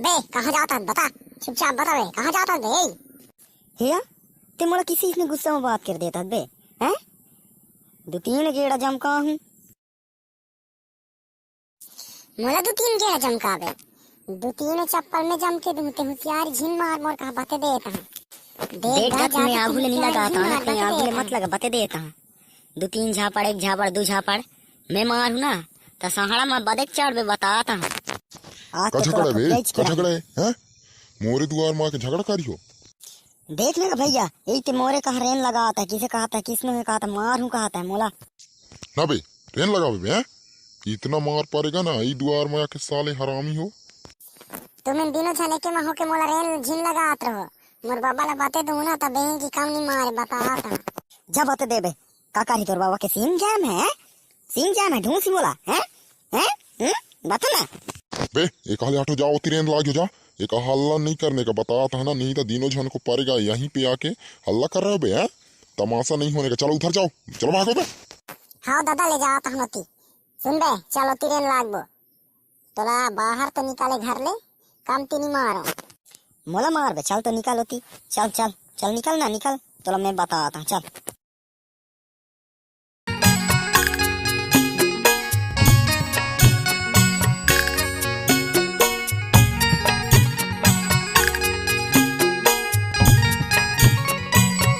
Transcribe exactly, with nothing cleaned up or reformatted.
बे, कहाँ जात हस? बता, चुपचाप बता बे, कहाँ जात हस बे? ए, हेया, ते मोला किसे इसने गुस्सा में बात कर देत हस बे? हैं? दू तीन गेड़ा जमका हूँ। मोला दू तीन गेड़ा जमका बे। दू तीन चप्पल में जम के दूँ, ते हुसियार झिन मार मोर, कहा बते देत हूँ। देख देख गा, गत में आगू ले नहीं लगा, झिन मार, बते देत हूँ। मत लगा, बते देत हूँ। दू तीन झापड़, एक झापड़, दू झापड़, मैं मारहूँ ना, त सहाड़ा में बदेक चढ़बे, बतात हूँ। आज का तो झगड़ा तोला बे? पकड़ाइच के का रहूँ। झगड़ा है, हैं? मोरे दुआर में आके झगड़ा करिहो। देख ले भैया, यही ते मोरे कहा रेन लगात हे, किसे कहत हे, किसने कहत हे, मारहूँ कहत हे मोला। ना बे, रेन लगाबे बे, हैं? इतना मार पड़ेगा ना, ई दुआर में आके साले हरामी हो। तुमन दिनों झन एके में होके मोला रेन झिन लगात रहो। मोर बाबा ला बते दूँ ना, त बेंग की काम नहीं मारे, बतात हूँ। जा बते देबे, का करी तोर बाबा के सिंग जाम है, हैं? सिंग जाम है, ढूंढ सी बोला, हैं? हैं? हम्म? बता ना। बे, एक हाले हटो, जाओ, तिरेन लाग हो जा। एक हल्ला नहीं करने का बतात हूँ ना, नहीं तो दिनों झन को पड़ेगा यहीं पे आके हल्ला कर रहे हो बे, हैं? तमाशा नहीं होने का, चलो उधर जाओ, चलो भागो बे। हाँ दादा, ले जाओ तहमती। सुन बे, चलो तिरेन लागबो। तोला बाहर तो निकाले घर ले, कमती नहीं मारो। मोला मार बे, चल तो निकल ओती, चल, चल, चल निकल ना, निकल, तोला मैं बतात हूँ, चल।